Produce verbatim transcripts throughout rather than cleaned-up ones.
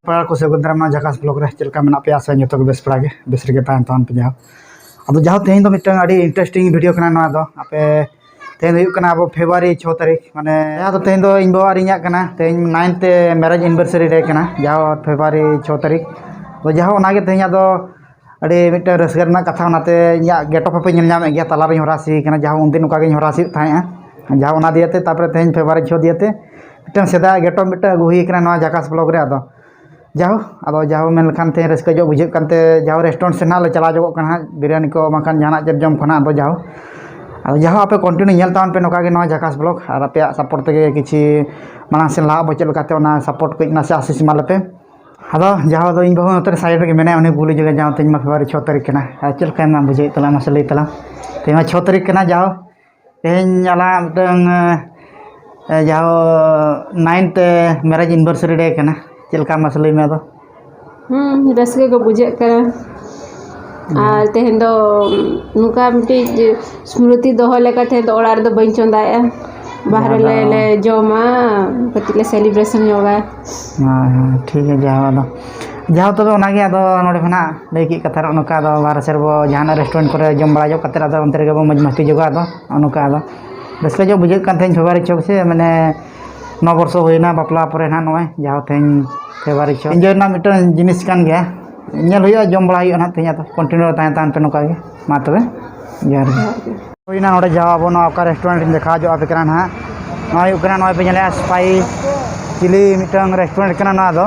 ᱯᱮᱲᱟ ᱠᱚ ᱥᱮ ᱜᱚᱫᱽᱨᱟᱢ ᱱᱚᱣᱟ ᱡᱷᱟᱠᱟᱥ ᱵᱞᱚᱜ ᱨᱮ ᱪᱮᱫ ᱞᱮᱠᱟ ᱢᱮᱱᱟᱜ ᱯᱮᱭᱟ? ᱥᱮ ᱡᱚᱛᱚ ᱜᱮ ᱵᱮᱥ ᱵᱟᱲᱟ ᱜᱮ, ᱵᱮᱥ ᱨᱮᱜᱮ ᱛᱟᱦᱮᱱ ᱛᱟᱵᱚᱱ ᱯᱮ ᱡᱟᱦᱟᱸ᱾ ᱟᱫᱚ ᱡᱟᱦᱟᱸ ᱛᱮᱦᱮᱧ ᱫᱚ ᱢᱤᱫᱴᱟᱝ ᱟᱹᱰᱤ ᱤᱱᱴᱟᱨᱮᱥᱴᱤᱝ ᱵᱷᱤᱰᱤᱭᱳ ᱠᱟᱱᱟ ᱱᱚᱣᱟ ᱫᱚ᱾ ᱟᱯᱮ ᱛᱮᱦᱮᱧ ᱫᱚ ᱦᱩᱭᱩᱜ ᱠᱟᱱᱟ ᱟᱵᱚ ᱯᱷᱮᱵᱽᱨᱩᱣᱟᱨᱤ ᱪᱷᱚ ᱛᱟᱹᱨᱤᱠᱷ, ᱢᱟᱱᱮ ᱡᱟᱦᱟᱸ ᱫᱚ ᱛᱮᱦᱮᱧ ᱫᱚ ᱤᱧ ᱵᱟᱵᱟ ᱟᱨ ᱤᱧᱟᱹᱜ ᱠᱟᱱᱟ, ᱛᱮᱦᱮᱧ ᱱᱟᱭᱤᱱᱛᱷ ᱨᱮ ᱢᱮᱨᱮᱡᱽ ᱮᱱᱤᱵᱷᱟᱨᱥᱟᱨᱤ ᱰᱮ ᱠᱟᱱᱟ, ᱡᱟᱦᱟᱸ ᱯᱷᱮᱵᱽᱨᱩᱣᱟᱨᱤ ᱪᱷᱚ ᱛᱟᱹᱨᱤᱠᱷ᱾ ᱟᱫᱚ ᱡᱟᱦᱟᱸ ᱚᱱᱟᱜᱮ ᱛᱮᱦᱮᱧ ᱟᱫᱚ ᱟᱹᱰᱤ ᱢᱤᱫᱴᱟᱝ ᱨᱟᱹᱥᱠᱟᱹ ᱨᱮᱱᱟᱜ ᱠᱟᱛᱷᱟ, ᱚᱱᱟᱛᱮ ᱤᱧᱟᱹᱜ ᱜᱮᱴᱚᱯ ᱦᱚᱸᱯᱮ ᱧᱮᱞ ᱧᱟᱢᱮᱫ ᱜᱮᱭᱟ, ᱛᱟᱞᱟᱨᱤᱧ ᱦᱚᱨᱟᱥᱤ ᱠᱟᱱᱟ, ᱡᱟᱦᱟᱸ ᱩᱱᱫᱤᱱ ᱚᱱᱠᱟ ᱜᱤᱧ ᱦᱚᱨᱟᱥᱤᱜ ᱛᱟᱦᱮᱸᱜᱼᱟ, ᱡᱟᱦᱟᱸ ᱚᱱᱟ ᱫᱤᱭᱮᱛᱮ᱾ ᱛᱟᱨᱯᱚᱨᱮ ᱛᱮᱦᱮᱧ ᱯᱷᱮᱵᱽᱨᱩᱣᱟᱨᱤ ᱪᱷᱚ ᱫᱤᱭᱮᱛᱮ ᱢᱤᱫᱴᱟᱝ ᱥᱮᱫᱟᱭ ᱜᱮᱴᱚᱯ ᱢᱤᱫᱴᱟᱝ ᱟᱹᱜᱩ ᱦᱩᱭ ᱠᱟᱱᱟ ᱱᱚᱣᱟ ᱡᱷᱟᱠᱟᱥ ᱵᱞᱚᱜ ᱨᱮ᱾ ᱟᱫᱚ ᱡᱟᱦᱳ, ᱟᱫᱚ ᱡᱟᱦᱳ ᱢᱮᱱ ᱞᱮᱠᱷᱟᱱ ᱛᱮᱦᱮᱧ ᱨᱟᱹᱥᱠᱟᱹ ᱧᱚᱜ ᱵᱩᱡᱷᱟᱹᱜ ᱠᱟᱱᱛᱮ, ᱡᱟᱦᱳ ᱨᱮᱥᱴᱩᱨᱮᱱᱴ ᱥᱮᱫ ᱱᱟᱦᱟᱜ ᱞᱮ ᱪᱟᱞᱟᱣ ᱧᱚᱜᱚᱜ ᱠᱟᱱᱟ ᱦᱟᱸᱜ, ᱵᱤᱨᱭᱟᱱᱤ ᱠᱚ ᱵᱟᱝᱠᱷᱟᱱ ᱡᱟᱦᱟᱱᱟᱜ ᱪᱮᱫ ᱡᱚᱢ ᱠᱚ ᱱᱟᱦᱟᱜ᱾ ᱟᱫᱚ ᱡᱟᱦᱳ, ᱟᱫᱚ ᱡᱟᱦᱳ ᱟᱯᱮ ᱠᱚᱱᱴᱤᱱᱤᱭᱩ ᱧᱮᱞ ᱛᱟᱵᱚᱱ ᱯᱮ ᱱᱚᱝᱠᱟ ᱜᱮ ᱱᱚᱣᱟ ᱡᱷᱟᱠᱟᱥ ᱵᱞᱚᱜ, ᱟᱨ ᱟᱯᱮᱭᱟᱜ ᱥᱟᱯᱳᱨᱴ ᱛᱮᱜᱮ ᱠᱤᱪᱷᱩ ᱢᱟᱲᱟᱝ ᱥᱮᱫ ᱞᱟᱦᱟᱜ ᱟᱵᱚ, ᱪᱮᱫ ᱞᱮᱠᱟᱛᱮ ᱚᱱᱟ ᱥᱟᱯᱳᱨᱴ ᱠᱟᱹᱡ ᱱᱟᱥᱮ ᱟᱥᱤᱥ ᱮᱢᱟ ᱞᱮᱯᱮ᱾ ᱟᱫᱚ ᱡᱟᱦᱳ ᱫᱚ ᱤᱧ ᱵᱟᱹᱦᱩ ᱱᱚᱛᱮ ᱨᱮ ᱥᱟᱭᱤᱰ ᱨᱮᱜᱮ ᱢᱮᱱᱟᱭᱟ, ᱩᱱᱤ ᱵᱷᱩᱞ ᱦᱤᱡᱩᱜᱼᱟ, ᱡᱟᱦᱳ ᱛᱮᱦᱮᱧ ᱢᱟ ᱯᱷᱮᱵᱽᱨᱩᱣᱟᱨᱤ ᱪᱷᱚ ᱛᱟᱹᱨᱤᱠᱷ ᱠᱟᱱᱟ᱾ ᱟᱨ ᱪᱮᱫ ᱞᱮᱠᱟᱭ ᱢᱟ ᱵᱩᱡᱷᱟᱹᱣᱮᱫ ᱛᱟᱞᱟᱝ, ᱢᱟᱥᱮ ᱞᱟᱹᱭ ᱛᱟᱞᱟᱝ᱾ ᱛᱮᱦᱮᱧ ᱢᱟ ᱪᱷᱚ ᱛᱟᱹᱨᱤᱠᱷ ᱠᱟᱱᱟ, ᱡᱟᱦᱳ ᱛᱮᱦᱮᱧ ᱟᱞᱟᱝ ᱢᱤᱫᱴᱟᱝ, ᱮ, ᱡᱟᱦᱳ ᱱᱟᱭᱤᱱᱛᱷ ᱢᱮᱨᱮᱡᱽ ᱮᱱᱤᱵᱷᱟᱨᱥᱟᱨᱤ ᱰᱮ ᱠᱟᱱᱟ᱾ ᱪᱮᱫ ᱞᱮᱠᱟ ᱢᱟᱥᱮ ᱞᱟᱹᱭ ᱢᱮ ᱟᱫᱚ? ᱦᱩᱸ, ᱨᱟᱹᱥᱠᱟᱹ ᱜᱮ ᱵᱩᱡᱷᱟᱹᱜ ᱠᱟᱱᱟ᱾ ᱦᱩᱸ᱾ ᱟᱨ ᱛᱮᱦᱮᱧ ᱫᱚ ᱱᱚᱝᱠᱟ ᱢᱤᱫᱴᱤᱡ ᱥᱢᱨᱩᱛᱤ ᱫᱚᱦᱚ ᱞᱮᱠᱟ ᱛᱮᱦᱮᱧ ᱫᱚ ᱚᱲᱟᱜ ᱨᱮᱫᱚ ᱵᱟᱹᱧ ᱪᱚᱸᱫᱟᱭᱮᱜᱼᱟ, ᱵᱟᱦᱨᱮ ᱟᱫᱚ ᱞᱮ, ᱞᱮ ᱡᱚᱢᱟ, ᱠᱟᱹᱴᱤᱡ ᱞᱮ ᱥᱮᱞᱤᱵᱨᱮᱥᱚᱱ ᱧᱚᱜᱟ᱾ ᱦᱳᱭ, ᱦᱳᱭ, ᱴᱷᱤᱠ ᱜᱮᱭᱟ, ᱡᱟᱦᱳ ᱟᱫᱚ᱾ ᱡᱟᱦᱳ ᱛᱚᱵᱮ ᱚᱱᱟᱜᱮ ᱟᱫᱚ ᱱᱚᱰᱮ ᱠᱷᱚᱱᱟᱜ ᱞᱟᱹᱭ ᱠᱮᱫ ᱠᱟᱛᱷᱟ ᱱᱚᱜᱼᱚ ᱱᱚᱝᱠᱟ, ᱟᱫᱚ ᱵᱟᱦᱨᱮ ᱥᱮᱫ ᱨᱮᱵᱚ ᱡᱟᱦᱟᱱᱟᱜ ᱨᱮᱥᱴᱩᱨᱮᱱᱴ ᱠᱚᱨᱮ ᱡᱚᱢ ᱵᱟᱲᱟ ᱧᱚᱜ ᱠᱟᱛᱮᱫ ᱟᱫᱚ ᱚᱱᱛᱮ ᱨᱮᱜᱮ ᱵᱚ ᱢᱚᱡᱽ ᱢᱟᱥᱛᱤ ᱡᱚᱜᱟ᱾ ᱟᱫᱚ ᱱᱚᱜᱼᱚ ᱱᱚᱝᱠᱟ ᱟᱫᱚ ᱨᱟᱹᱥᱠᱟᱹ ᱧᱚᱜ ᱵᱩᱡᱷᱟᱹᱜ ᱠᱟᱱ ᱛᱟᱦᱮᱸᱧ ᱯᱷᱮᱵᱽᱨᱩᱣᱟᱨᱤ ᱪᱷᱚ ᱥᱮ, ᱢᱟᱱᱮ ᱱᱚ ᱵᱚᱨᱥᱚ ᱦᱩᱭᱱᱟ ᱵᱟᱯᱞᱟ ᱯᱚᱨᱮ ᱱᱟᱦᱟᱜ ᱱᱚᱜᱼᱚᱭ ᱡᱟᱦᱳ ᱛᱮᱦᱮᱧ ᱯᱷᱮᱵᱽᱨᱩᱣᱟᱨᱤ ᱪᱷᱚ᱾ ᱤᱱᱡᱚᱭ ᱨᱮᱱᱟᱜ ᱢᱤᱫᱴᱟᱝ ᱡᱤᱱᱤᱥ ᱠᱟᱱ ᱜᱮᱭᱟ, ᱧᱮᱞ ᱦᱩᱭᱩᱜᱼᱟ, ᱡᱚᱢ ᱵᱟᱲᱟ ᱦᱩᱭᱩᱜᱼᱟ ᱱᱟᱦᱟᱜ ᱛᱮᱦᱮᱧ᱾ ᱟᱫᱚ ᱠᱚᱱᱴᱤᱱᱤᱭᱩ ᱛᱟᱦᱮᱸ ᱛᱟᱦᱮᱱ ᱯᱮ ᱱᱚᱝᱠᱟ ᱜᱮ, ᱢᱟ ᱛᱚᱵᱮ ᱡᱚᱦᱟᱨ ᱜᱮ᱾ ᱦᱩᱭᱱᱟ ᱱᱚᱰᱮ ᱡᱟᱦᱳ ᱟᱵᱚ ᱱᱚᱣᱟ ᱚᱠᱟ ᱨᱮᱥᱴᱩᱨᱮᱱᱴ ᱤᱧ ᱫᱮᱠᱷᱟᱣ ᱧᱚᱜ ᱟᱯᱮ ᱠᱟᱱᱟ ᱱᱟᱦᱟᱜ, ᱱᱚᱣᱟ ᱦᱩᱭᱩᱜ ᱠᱟᱱᱟ, ᱱᱚᱜᱼᱚᱭ ᱯᱮ ᱧᱮᱞᱮᱜᱼᱟ ᱥᱯᱟᱭ ᱪᱤᱞᱤ ᱢᱤᱫᱴᱟᱝ ᱨᱮᱥᱴᱩᱨᱮᱱᱴ ᱠᱟᱱᱟ ᱱᱚᱣᱟ ᱫᱚ᱾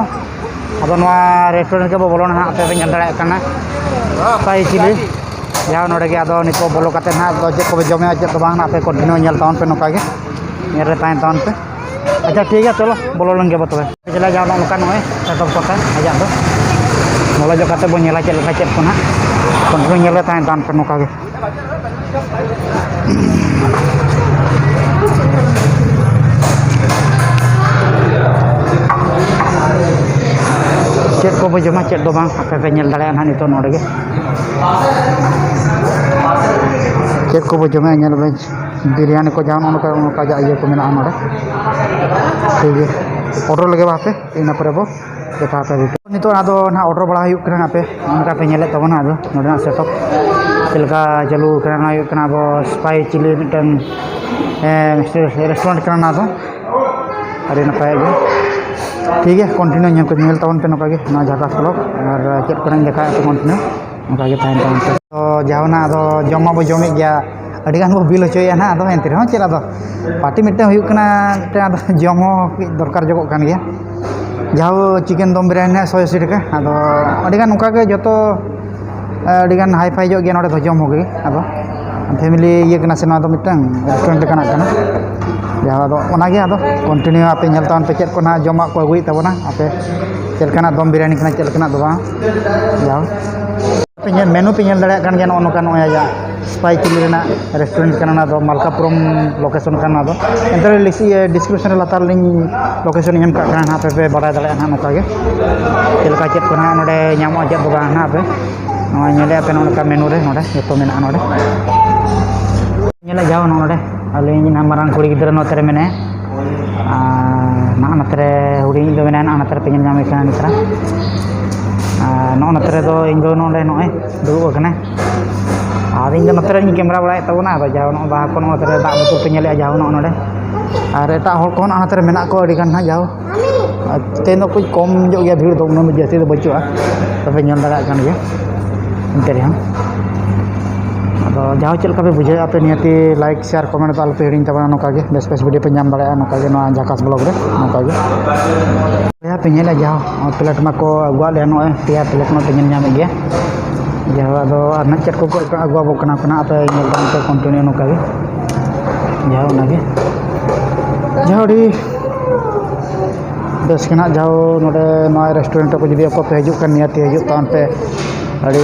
ᱟᱫᱚ ᱱᱚᱣᱟ ᱨᱮᱥᱴᱩᱨᱮᱱᱴ ᱜᱮᱵᱚ ᱵᱚᱞᱚᱱᱟ ᱱᱟᱦᱟᱜ, ᱟᱯᱮ ᱯᱮ ᱧᱮᱞ ᱫᱟᱲᱮᱭᱟᱜ ᱠᱟᱱᱟ ᱥᱯᱟᱭ ᱪᱤᱞᱤ, ᱡᱟᱦᱳ ᱱᱚᱰᱮ ᱜᱮ᱾ ᱟᱫᱚ ᱱᱤᱛᱚᱜ ᱵᱚᱞᱚ ᱠᱟᱛᱮ ᱱᱟᱦᱟᱜ ᱫᱚ ᱪᱮᱫ ᱠᱚᱯᱮ ᱡᱚᱢᱮᱜᱼᱟ ᱪᱮᱫ ᱫᱚ ᱵᱟᱝ ᱱᱟᱦᱟᱜ, ᱟᱯᱮ ᱠᱚᱱᱴᱤᱱᱤᱭᱩ ᱧᱮᱞ ᱛᱟᱵᱚᱱ ᱯᱮ ᱱᱚᱝᱠᱟ ᱜᱮ, ᱧᱮᱞ ᱨᱮ ᱛᱟᱦᱮᱱ ᱛᱟᱵᱚᱱ ᱯᱮ᱾ ᱟᱪᱪᱷᱟ, ᱴᱷᱤᱠ ᱜᱮᱭᱟ, ᱪᱚᱞᱚ ᱵᱚᱞᱚ ᱞᱮᱱ ᱜᱮᱵᱚ ᱛᱚᱵᱮ᱾ ᱪᱟᱞᱟᱣ ᱡᱟᱣ ᱱᱚᱜᱼᱚ ᱱᱚᱝᱠᱟ ᱱᱚᱜᱼᱚᱭ ᱥᱮᱴᱟᱯ ᱠᱟᱛᱮ ᱟᱡᱟᱜ ᱫᱚ ᱵᱚᱞᱚ ᱧᱚᱜ ᱠᱟᱛᱮ ᱵᱚᱱ ᱧᱮᱞᱟ ᱪᱮᱫ ᱞᱮᱠᱟ ᱪᱮᱫ ᱠᱚ ᱱᱟᱦᱟᱜ, ᱠᱚᱱᱴᱤᱱᱤᱭᱩ ᱧᱮᱞ ᱨᱮ ᱛᱟᱦᱮᱱ ᱛᱟᱵᱚᱱ ᱯᱮ ᱱᱚᱝᱠᱟ ᱜᱮ᱾ ᱪᱮᱫ ᱠᱚᱵᱚ ᱡᱚᱢᱟ, ᱪᱮᱫ ᱫᱚ ᱵᱟᱝ, ᱟᱯᱮ ᱯᱮ ᱧᱮᱞ ᱫᱟᱲᱮᱭᱟᱜᱼᱟ ᱱᱟᱦᱟᱜ ᱱᱤᱛᱚᱜ ᱱᱚᱰᱮ ᱜᱮ᱾ ᱪᱮᱫ ᱠᱚᱵᱚ ᱡᱚᱢᱟ, ᱧᱮᱞ ᱵᱮᱱ, ᱵᱤᱨᱭᱟᱱᱤ ᱠᱚ, ᱡᱟᱦᱟᱸ ᱱᱚᱜᱼᱚ ᱱᱚᱝᱠᱟ, ᱱᱚᱝᱠᱟ ᱡᱟᱜ ᱤᱭᱟᱹ ᱠᱚ ᱢᱮᱱᱟᱜᱼᱟ ᱱᱚᱰᱮ᱾ ᱴᱷᱤᱠ ᱜᱮᱭᱟ, ᱚᱰᱟᱨ ᱞᱮᱜᱮ ᱵᱟᱝ ᱦᱟᱯᱮ, ᱤᱱᱟᱹ ᱯᱚᱨᱮ ᱵᱚ ᱡᱚᱛᱷᱟᱛ ᱟᱹᱨᱤ᱾ ᱱᱤᱛᱚᱜ ᱟᱫᱚ ᱱᱟᱦᱟᱜ ᱚᱰᱟᱨ ᱵᱟᱲᱟ ᱦᱩᱭᱩᱜ ᱠᱟᱱᱟ, ᱟᱯᱮ ᱚᱱᱠᱟ ᱯᱮ ᱧᱮᱞᱮᱫ ᱛᱟᱵᱚᱱᱟ᱾ ᱟᱫᱚ ᱱᱚᱰᱮᱱᱟᱜ ᱥᱮᱴᱟᱯ ᱪᱮᱫ ᱞᱮᱠᱟ ᱪᱟᱹᱞᱩ ᱠᱟᱱᱟ, ᱚᱱᱟ ᱦᱩᱭᱩᱜ ᱠᱟᱱᱟ ᱟᱵᱚ ᱥᱯᱟᱭ ᱪᱤᱞᱤ ᱢᱤᱫᱴᱟᱝ ᱨᱮᱥᱴᱩᱨᱮᱱᱴ ᱠᱟᱱᱟ ᱱᱚᱣᱟ ᱫᱚ᱾ ᱟᱹᱰᱤ ᱱᱟᱯᱟᱭ ᱜᱮ᱾ ᱴᱷᱤᱠ ᱜᱮᱭᱟ, ᱠᱚᱱᱴᱤᱱᱤᱭᱩ ᱧᱮᱞ ᱠᱚ, ᱧᱮᱞ ᱛᱟᱵᱚᱱ ᱯᱮ ᱱᱚᱝᱠᱟ ᱜᱮ ᱱᱚᱣᱟ ᱡᱷᱟᱠᱟᱥ ᱵᱞᱚᱜ, ᱟᱨ ᱪᱮᱫ ᱠᱚᱨᱮᱧ ᱫᱮᱠᱷᱟᱣᱮᱫ ᱯᱮ ᱠᱚᱱᱴᱤᱱᱤᱭᱩ ᱚᱱᱠᱟ ᱜᱮ ᱛᱟᱦᱮᱱ ᱛᱟᱵᱚᱱ ᱯᱮ᱾ ᱛᱚ ᱡᱟᱦᱟᱱᱟᱜ ᱟᱫᱚ ᱡᱚᱢ ᱢᱟᱵᱚ ᱡᱚᱢᱮᱫ ᱜᱮᱭᱟ, ᱟᱹᱰᱤ ᱜᱟᱱ ᱵᱚ ᱵᱤᱞ ᱦᱚᱪᱚᱭᱮᱫᱼᱟ ᱱᱟᱦᱟᱜ, ᱟᱫᱚ ᱮᱱᱛᱮ ᱨᱮᱦᱚᱸ ᱪᱮᱫ, ᱟᱫᱚ ᱯᱟᱨᱴᱤ ᱢᱤᱫᱴᱟᱝ ᱦᱩᱭᱩᱜ ᱠᱟᱱᱟ, ᱢᱤᱫᱴᱟᱝ ᱟᱫᱚ ᱡᱚᱢ ᱦᱚᱸ ᱠᱟᱹᱡ ᱫᱚᱨᱠᱟᱨ ᱡᱚᱜᱚᱜ ᱠᱟᱱ ᱜᱮᱭᱟ᱾ ᱡᱟᱦᱳ ᱪᱤᱠᱮᱱ ᱫᱚᱢ ᱵᱤᱨᱭᱟᱱᱤ ᱨᱮᱱᱟᱜ ᱥᱚᱭ ᱟᱥᱤ ᱴᱟᱠᱟ᱾ ᱟᱫᱚ ᱟᱹᱰᱤᱜᱟᱱ ᱚᱱᱠᱟᱜᱮ ᱡᱚᱛᱚ, ᱟᱹᱰᱤᱜᱟᱱ ᱦᱟᱭ ᱯᱷᱟᱭ ᱧᱚᱜ ᱜᱮᱭᱟ ᱱᱚᱰᱮ ᱫᱚ ᱡᱚᱢ ᱦᱚᱸ ᱜᱮ᱾ ᱟᱫᱚ ᱯᱷᱮᱢᱤᱞᱤ ᱤᱭᱟᱹ ᱠᱟᱱᱟ ᱥᱮ, ᱱᱚᱣᱟ ᱫᱚ ᱢᱤᱫᱴᱟᱝ ᱨᱮᱥᱴᱩᱨᱮᱱᱴ ᱞᱮᱠᱟᱱᱟᱜ ᱠᱟᱱᱟ᱾ ᱡᱟᱦᱟᱸ ᱫᱚ ᱚᱱᱟᱜᱮ ᱟᱫᱚ ᱠᱚᱱᱴᱤᱱᱤᱭᱩ ᱟᱯᱮ ᱧᱮᱞ ᱛᱟᱵᱚᱱ ᱯᱮ ᱪᱮᱫ ᱠᱚ ᱱᱟᱦᱟᱜ ᱡᱚᱢᱟᱜ ᱠᱚ ᱟᱹᱜᱩᱭᱮᱫ ᱛᱟᱵᱚᱱᱟ, ᱟᱯᱮ ᱪᱮᱫ ᱞᱮᱠᱟᱱᱟᱜ ᱫᱚᱢ ᱵᱤᱨᱭᱟᱱᱤ ᱠᱟᱱᱟ, ᱪᱮᱫ ᱞᱮᱠᱟᱱᱟᱜ ᱫᱚ ᱵᱟᱝ᱾ ᱡᱟᱦᱳ ᱯᱮ ᱧᱮᱞ, ᱢᱮᱱᱩ ᱯᱮ ᱧᱮᱞ ᱫᱟᱲᱮᱭᱟᱜ ᱠᱟᱱ ᱜᱮᱭᱟ, ᱱᱚᱜᱼᱚ ᱱᱚᱝᱠᱟ ᱱᱚᱜᱼᱚᱭ ᱟᱭᱟᱜ ᱥᱯᱟᱭ ᱪᱤᱞᱤ ᱨᱮᱱᱟᱜ ᱨᱮᱥᱴᱩᱨᱮᱱᱴ ᱠᱟᱱᱟ᱾ ᱚᱱᱟ ᱫᱚ ᱢᱟᱞᱠᱟᱯᱩᱨᱚᱢ ᱞᱳᱠᱮᱥᱚᱱ ᱠᱟᱱᱟ᱾ ᱚᱱᱟ ᱫᱚ ᱮᱱᱛᱮ ᱨᱮᱦᱚᱸ ᱰᱤᱥᱠᱨᱤᱯᱥᱚᱱ ᱨᱮ ᱞᱟᱛᱟᱨ ᱞᱤᱧ ᱞᱳᱠᱮᱥᱚᱱ ᱤᱧ ᱮᱢ ᱠᱟᱜ ᱠᱟᱱᱟ ᱱᱟᱦᱟᱜ, ᱟᱯᱮ ᱯᱮ ᱵᱟᱲᱟᱭ ᱫᱟᱲᱮᱭᱟᱜᱼᱟ ᱱᱟᱦᱟᱜ ᱱᱚᱝᱠᱟ ᱜᱮ ᱪᱮᱫ ᱞᱮᱠᱟ ᱪᱮᱫ ᱠᱚ ᱱᱟᱦᱟᱜ ᱱᱚᱰᱮ ᱧᱟᱢᱚᱜᱼᱟ, ᱪᱮᱫ ᱫᱚ ᱵᱟᱝ ᱱᱟᱦᱟᱜ᱾ ᱟᱯᱮ ᱱᱚᱜᱼᱚᱭ ᱧᱮᱞᱮᱫᱼᱟ ᱯᱮ ᱱᱚᱜᱼᱚ ᱱᱚᱝᱠᱟ ᱢᱮᱱᱩ ᱨᱮ ᱱᱚᱰᱮ ᱡᱚᱛᱚ ᱢᱮᱱᱟᱜᱼᱟ ᱱᱚᱰᱮ᱾ ᱧᱮᱞᱮᱫ ᱡᱟᱦᱳ ᱱᱚᱜᱼᱚ ᱱᱚᱰᱮ ᱟᱹᱞᱤᱧ ᱱᱟᱦᱟᱜ ᱢᱟᱨᱟᱝ ᱠᱩᱲᱤ ᱜᱤᱫᱽᱨᱟᱹ ᱱᱚᱛᱮ ᱨᱮ ᱢᱮᱱᱟᱭᱟ, ᱟᱨ ᱱᱚᱜᱼᱚ ᱱᱚᱛᱮ ᱨᱮ ᱦᱩᱰᱤᱧ ᱫᱚ ᱢᱮᱱᱟᱭᱟ, ᱱᱚᱜᱼᱚ ᱱᱚᱛᱮ ᱨᱮ ᱯᱮ ᱧᱮᱞ ᱧᱟᱢᱮ ᱠᱟᱱᱟ ᱱᱤᱛ ᱨᱮ᱾ ᱟᱨ ᱱᱚᱜᱼᱚ ᱱᱚᱛᱮ ᱨᱮᱫᱚ ᱤᱧ ᱫᱚ ᱱᱚᱰᱮ ᱱᱚᱜᱼᱚᱭ ᱫᱩᱲᱩᱵ ᱟᱠᱟᱱᱟᱭ᱾ ᱟᱨ ᱤᱧ ᱫᱚ ᱱᱚᱛᱮ ᱨᱮᱧ ᱠᱮᱢᱮᱨᱟ ᱵᱟᱲᱟᱭᱮᱫ ᱛᱟᱵᱚᱱᱟ᱾ ᱟᱫᱚ ᱡᱟᱦᱳ ᱱᱚᱜᱼᱚ ᱵᱟᱦᱟ ᱠᱚ ᱱᱚᱜᱼᱚ ᱱᱚᱛᱮ ᱨᱮ ᱫᱟᱜ ᱵᱚᱛᱚᱞ ᱯᱮ ᱧᱮᱞᱮᱫᱼᱟ, ᱡᱟᱦᱳ ᱱᱚᱜᱼᱚ ᱱᱚᱰᱮ᱾ ᱟᱨ ᱮᱴᱟᱜ ᱦᱚᱲ ᱠᱚᱦᱚᱸ ᱱᱚᱜᱼᱚ ᱱᱚᱛᱮ ᱨᱮ ᱢᱮᱱᱟᱜ ᱠᱚᱣᱟ ᱟᱹᱰᱤ ᱜᱟᱱ ᱱᱟᱦᱟᱜ, ᱡᱟᱦᱳ ᱛᱮᱦᱮᱧ ᱫᱚ ᱠᱟᱹᱡ ᱠᱚᱢ ᱧᱚᱜ ᱜᱮᱭᱟ ᱵᱷᱤᱲ ᱫᱚ, ᱩᱱᱟᱹᱜ ᱫᱚ ᱡᱟᱹᱥᱛᱤ ᱫᱚ ᱵᱟᱹᱪᱩᱜᱼᱟ, ᱛᱚᱵᱮ ᱧᱮᱞ ᱫᱟᱲᱮᱭᱟᱜ ᱠᱟᱱ ᱜᱮᱭᱟ᱾ ᱮᱱᱛᱮ ᱨᱮᱦᱚᱸ ᱟᱫᱚ ᱡᱟᱦᱳ ᱪᱮᱫ ᱞᱮᱠᱟ ᱯᱮ ᱵᱩᱡᱷᱟᱹᱣᱮᱫᱼᱟ ᱯᱮ, ᱱᱤᱦᱟᱹᱛᱤ ᱞᱟᱭᱤᱠ, ᱥᱮᱭᱟᱨ, ᱠᱚᱢᱮᱱᱴ ᱫᱚ ᱟᱞᱚᱯᱮ ᱦᱤᱲᱤᱧ ᱛᱟᱵᱚᱱᱟ᱾ ᱱᱚᱝᱠᱟ ᱜᱮ ᱵᱮᱥ ᱵᱮᱥ ᱵᱷᱤᱰᱤᱭᱳ ᱯᱮ ᱧᱟᱢ ᱫᱟᱲᱮᱭᱟᱜᱼᱟ ᱱᱚᱝᱠᱟ ᱜᱮ ᱱᱚᱣᱟ ᱡᱷᱟᱠᱟᱥ ᱵᱞᱚᱜ ᱨᱮ᱾ ᱱᱚᱝᱠᱟ ᱜᱮ ᱵᱚᱭᱦᱟ ᱯᱮ ᱧᱮᱞᱮᱫᱼᱟ, ᱡᱟᱦᱳ ᱯᱞᱮᱴ ᱢᱟᱠᱚ ᱟᱹᱜᱩᱣᱟᱜ ᱞᱮᱭᱟ, ᱱᱚᱜᱼᱚᱭ ᱯᱮᱭᱟ ᱯᱞᱮᱴ ᱢᱟ ᱯᱮ ᱧᱮᱞ ᱧᱟᱢᱮᱫ ᱜᱮᱭᱟ᱾ ᱡᱟᱦᱳ ᱟᱫᱚ ᱟᱨ ᱱᱟᱦᱟᱜ ᱪᱮᱫ ᱠᱚᱠᱚ ᱟᱹᱜᱩᱣᱟᱵᱚ ᱠᱟᱱᱟ ᱠᱚ ᱱᱟᱦᱟᱜ, ᱟᱯᱮ ᱧᱮᱞ ᱛᱟᱵᱚᱱ ᱯᱮ ᱠᱚᱱᱴᱤᱱᱤᱭᱩ ᱱᱚᱝᱠᱟ ᱜᱮ᱾ ᱡᱟᱦᱳ ᱚᱱᱟᱜᱮ, ᱡᱟᱦᱳ ᱟᱹᱰᱤ ᱵᱮᱥ ᱜᱮ ᱱᱟᱦᱟᱜ, ᱡᱟᱦᱳ ᱱᱚᱰᱮ ᱱᱚᱣᱟ ᱨᱮᱥᱴᱩᱨᱮᱱᱴ ᱨᱮ ᱡᱩᱫᱤ ᱚᱠᱚᱭ ᱯᱮ ᱦᱤᱡᱩᱜ ᱠᱟᱱ, ᱱᱤᱦᱟᱹᱛᱤ ᱦᱤᱡᱩᱜ ᱛᱟᱵᱚᱱ ᱯᱮ᱾ ᱟᱹᱰᱤ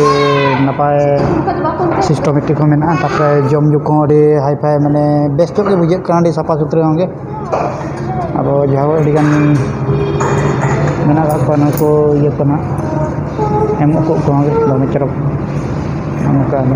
ᱱᱟᱯᱟᱭ ᱥᱤᱥᱴᱮᱢᱮᱴᱤᱠ ᱦᱚᱸ ᱢᱮᱱᱟᱜᱼᱟ, ᱛᱟᱨᱯᱚᱨᱮ ᱡᱚᱢ ᱧᱩ ᱠᱚᱦᱚᱸ ᱟᱹᱰᱤ ᱦᱟᱭ ᱯᱷᱟᱭ, ᱢᱟᱱᱮ ᱵᱮᱥ ᱧᱚᱜ ᱜᱮ ᱵᱩᱡᱷᱟᱹᱜ ᱠᱟᱱᱟ, ᱟᱹᱰᱤ ᱥᱟᱯᱷᱟ ᱥᱩᱛᱨᱟᱹ ᱦᱚᱸ ᱜᱮ᱾ ᱟᱫᱚ ᱡᱟᱦᱳ ᱟᱹᱰᱤᱜᱟᱱ ᱢᱮᱱᱟᱜ ᱟᱠᱟᱫ ᱠᱚᱣᱟ ᱱᱩᱠᱩ ᱤᱭᱟᱹ ᱠᱚ ᱱᱟᱦᱟᱜ, ᱮᱢᱚᱜ ᱠᱚ ᱠᱚᱦᱚᱸ ᱜᱮ ᱫᱚᱢᱮ ᱪᱚᱨᱚᱠ ᱱᱚᱝᱠᱟ ᱫᱚ᱾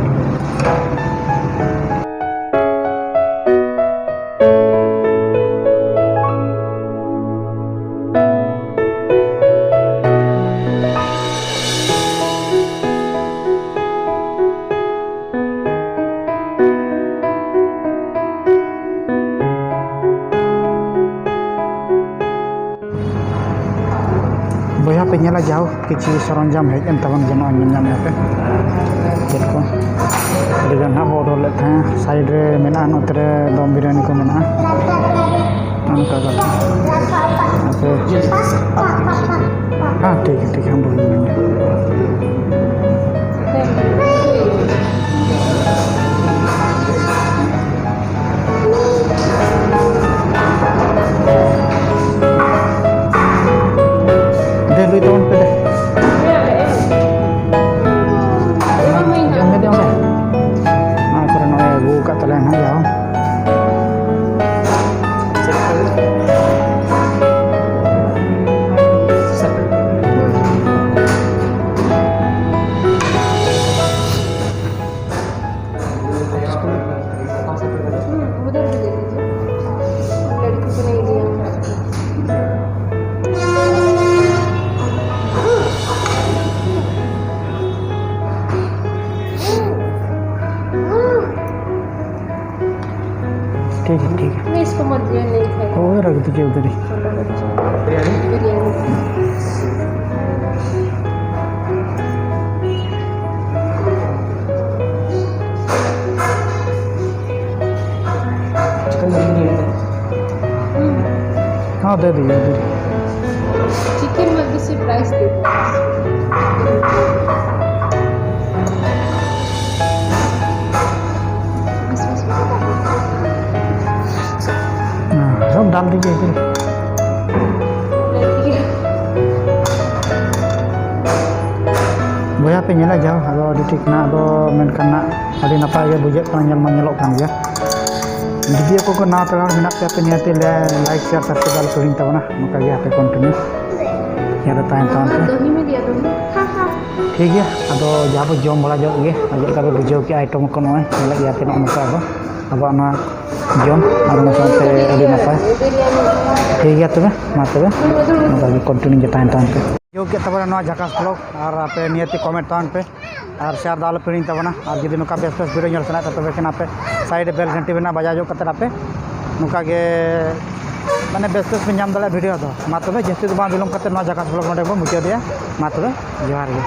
ᱵᱚᱭᱦᱟ ᱯᱮ ᱧᱮᱞᱟ, ᱡᱟᱦᱳᱠ ᱠᱤᱪᱷᱩ ᱥᱚᱨᱚᱧᱡᱟᱢ ᱦᱮᱡ ᱮᱱ ᱛᱟᱵᱚᱱ ᱜᱮ, ᱱᱚᱜᱼᱚᱭ ᱧᱮᱞ ᱧᱟᱢᱮᱫᱼᱟ ᱯᱮ ᱪᱮᱫ ᱠᱚ ᱟᱹᱰᱤ ᱜᱟᱱ ᱦᱟᱸᱜ ᱵᱚ ᱚᱰᱟᱨ ᱞᱮᱫ ᱛᱟᱦᱮᱸᱫ᱾ ᱥᱟᱭᱤᱰ ᱨᱮ ᱢᱮᱱᱟᱜᱼᱟ, ᱱᱚᱛᱮ ᱨᱮ ᱫᱚᱢ ᱵᱤᱨᱭᱟᱱᱤ ᱠᱚ ᱢᱮᱱᱟᱜᱼᱟ᱾ ᱚᱱᱠᱟ ᱠᱟᱛᱮ ᱟᱯᱮ, ᱦᱮᱸ, ᱴᱷᱤᱠ ᱜᱮᱭᱟ, ᱴᱷᱤᱠ ᱜᱮᱭᱟ, ᱦᱟᱸᱰᱮ ᱵᱚᱱ ᱧᱮᱞᱟ᱾ ᱫᱮ, ᱞᱟᱹᱭ ᱛᱟᱵᱚᱱ ᱯᱮ ᱫᱮ᱾ ᱡᱚᱢ ᱢᱮ ᱫᱮ ᱚᱸᱰᱮ᱾ ᱚᱱᱟ ᱠᱚᱨᱮ ᱱᱚᱜᱼᱚᱭ ᱟᱹᱜᱩ ᱟᱠᱟᱫ ᱛᱟᱞᱮᱭᱟ ᱱᱟᱦᱟᱜ ᱡᱟᱦᱟᱸ᱾ हम्म, उधर भी ले लीजिए। लड़की को नहीं दिया। ठीक है, ठीक है। नहीं, इसको मत दिया, नहीं खाएगा। वो रख दीजिए उधर ही। छोटा बच्चा। बिरयानी? बिरयानी। चिकन बिरयानी है। हम्म। हाँ, दे दीजिए, दे दीजिए। चिकन में दूसरी प्राइस दे दो। ᱦᱮᱸ, ᱥᱚᱵ ᱰᱟᱞ ᱫᱤᱡᱮ ᱮᱠᱮ᱾ ᱵᱚᱭᱦᱟ ᱯᱮ ᱧᱮᱞᱟ ᱡᱟᱣ, ᱟᱫᱚ ᱟᱹᱰᱤ ᱴᱷᱤᱠ ᱱᱟ, ᱟᱫᱚ ᱢᱮᱱᱠᱷᱟᱱ ᱱᱟᱜ ᱟᱹᱰᱤ ᱱᱟᱯᱟᱭ ᱜᱮ ᱵᱩᱡᱷᱟᱹᱜ ᱠᱟᱱᱟ, ᱧᱮᱞ ᱢᱟ ᱧᱮᱞᱚᱜ ᱠᱟᱱ ᱜᱮᱭᱟ᱾ ᱡᱩᱫᱤ ᱚᱠᱚᱭ ᱠᱚ ᱱᱟᱣᱟ ᱯᱮᱲᱟ ᱦᱚᱲ ᱢᱮᱱᱟᱜ ᱯᱮᱭᱟ, ᱯᱮ ᱱᱤᱦᱟᱹᱛ ᱞᱮ like, share, subscribe ᱟᱞᱚ ᱯᱮ ᱦᱤᱲᱤᱧ ᱛᱟᱵᱚᱱᱟ᱾ ᱱᱚᱝᱠᱟ ᱜᱮ ᱟᱯᱮ continue ᱧᱮᱞ ᱨᱮ ᱛᱟᱦᱮᱱ ᱛᱟᱵᱚᱱ ᱯᱮ᱾ ᱫᱚᱦᱤ ᱢᱮ ᱫᱤᱭᱟ, ᱫᱚᱦᱤ᱾ ᱦᱟ, ᱦᱟ᱾ ᱴᱷᱤᱠ ᱜᱮᱭᱟ, ᱟᱫᱚ ᱡᱟᱦᱟᱸ ᱵᱚ ᱡᱚᱢ ᱵᱟᱲᱟ ᱧᱚᱜ ᱜᱮ, ᱟᱨ ᱪᱮᱫ ᱞᱮᱠᱟ ᱯᱮ ᱵᱩᱡᱷᱟᱹᱣ ᱠᱮᱜᱼᱟ item ᱠᱚ, ᱱᱚᱜᱼᱚᱭ ᱧᱮᱞᱮᱫ ᱜᱮᱭᱟ ᱯᱮ ᱱᱚᱜᱼᱚ ᱱᱚᱝᱠᱟ ᱟᱵᱚ, ᱟᱵᱚᱣᱟᱜ ᱱᱚᱣᱟ ᱡᱚᱢ, ᱟᱨ ᱚᱱᱟ ᱥᱟᱶᱛᱮ ᱟᱹᱰᱤ ᱱᱟᱯᱟᱭ᱾ ᱴᱷᱤᱠ ᱜᱮᱭᱟ ᱛᱚᱵᱮ, ᱢᱟ ᱛᱚᱵᱮ, ᱱᱚᱝᱠᱟ ᱜᱮ continue ᱜᱮ ᱛᱟᱦᱮᱱ ᱛᱟᱵᱚᱱ ᱯᱮ᱾ ᱵᱩᱡᱷᱟᱹᱣ ᱠᱮᱫ ᱛᱟᱵᱚᱱᱟ ᱱᱚᱣᱟ ᱡᱷᱟᱠᱟᱥ vlog, ᱟᱨ ᱟᱯᱮ ᱱᱤᱦᱟᱹᱛ comment ᱛᱟᱵᱚᱱ ᱯᱮ, ᱟᱨ share ᱫᱚ ᱟᱞᱚ ᱯᱮ ᱦᱤᱲᱤᱧ ᱛᱟᱵᱚᱱᱟ᱾ ᱟᱨ ᱡᱩᱫᱤ ᱱᱚᱝᱠᱟ ᱵᱮᱥ ᱵᱮᱥ video ᱧᱮᱞ ᱥᱟᱱᱟᱭᱮᱫ ᱯᱮ, ᱛᱚᱵᱮ ᱠᱷᱟᱱ ᱟᱯᱮ side ᱨᱮ bell ᱜᱷᱟᱱᱴᱤ ᱢᱮᱱᱟᱜᱼᱟ, ᱵᱟᱡᱟᱣ ᱧᱚᱜ ᱠᱟᱛᱮᱫ ᱟᱯᱮ ᱱᱚᱝᱠᱟ ᱜᱮ ᱢᱟᱱᱮ ᱵᱮᱥ ᱵᱮᱥ ᱯᱮ ᱧᱟᱢ ᱫᱟᱲᱮᱭᱟᱜᱼᱟ ᱵᱷᱤᱰᱤᱭᱳ ᱫᱚ᱾ ᱢᱟ ᱛᱚᱵᱮ ᱡᱟᱹᱥᱛᱤ ᱫᱚ ᱵᱟᱝ ᱵᱤᱞᱚᱢ ᱠᱟᱛᱮ ᱱᱚᱣᱟ ᱡᱟᱭᱜᱟ ᱵᱷᱞᱚᱜ ᱱᱚᱰᱮ ᱵᱚᱱ ᱢᱩᱪᱟᱹᱫᱮᱜᱼᱟ᱾ ᱢᱟ ᱛᱚᱵᱮ ᱡᱚᱦᱟᱨ ᱜᱮ᱾